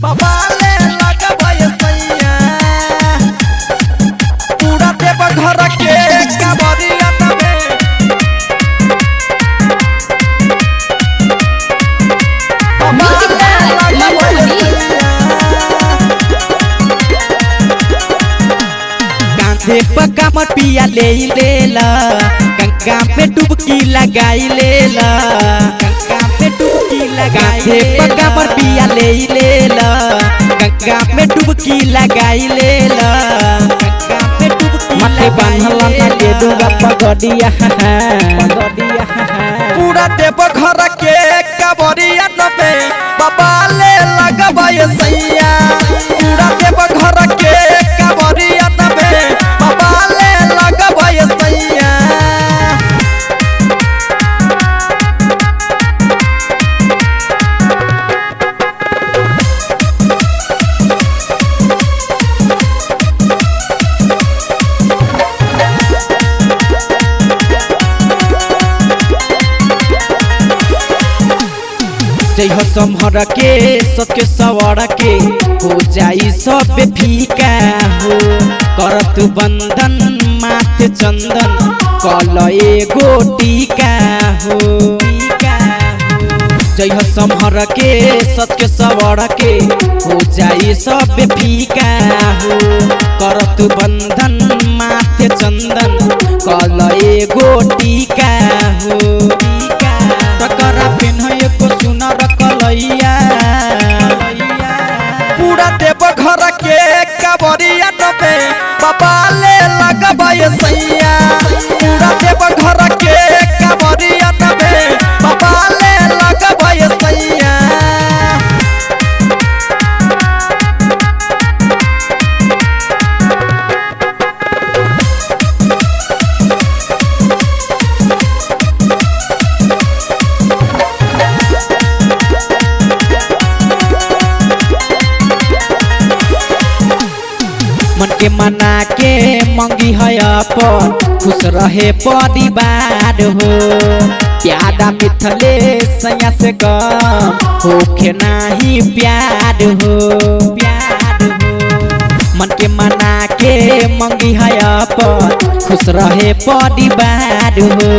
बाबा ले लगबै सैया पूरा देव घर के कांवरिया में। बाबा Music ले by लगबै Mantu Manish. सैया। कांधे पर कमर पिया ले लेला, गंगा में डुबकी लगाई लेला, गंगा में डुबकी लगाई। कांधे पर कमर पिया ले लेला, गंगा में डुबकी लगाई लेला, गंगा में डुबकी माथे बान्हल ना गेरुआ पगड़िया, पगड़िया। पूरा देव घर के कांवरिया में बाबा ले लगबै सैया। पूरा देव घर के कांवरिया में बाबा ले लगबै सैया। जय सम्हर के सत्य सवर के हो जाई सब फीका हो, करत बंधन माथे चंदन कल एगो टीका हो, टीका हो। जय सम्हर के सत्य सवर के हो जाई सब फीका हो, करत बंधन माथे चंदन कल एगो टीका हो, टीका। टकरा पेन्ह एको सुनर कलैया, पूरा देव घर के कांवरिया में बाबा ले लगबै सैया। पूरा देव घर के कांवरिया में बाबा ले लगबै सैया। मन के मना के मंगी है अपन खुश रहे परिवार हो, प्यारा मिथले सैया से कम होखे नाही प्यार हो, प्यार हो। मन के मना के मंगी है अपन खुश रहे परिवार हो,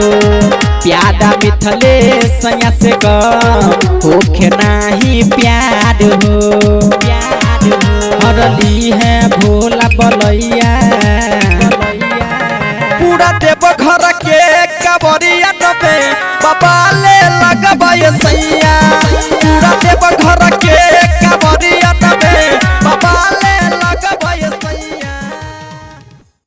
प्यारा मिथले सैया से कम होखे नाही प्यार हो, प्यार हो। हरली है भोला बलैया, पूरा देव घर के कांवरिया में बाबा ले लगबै सैया।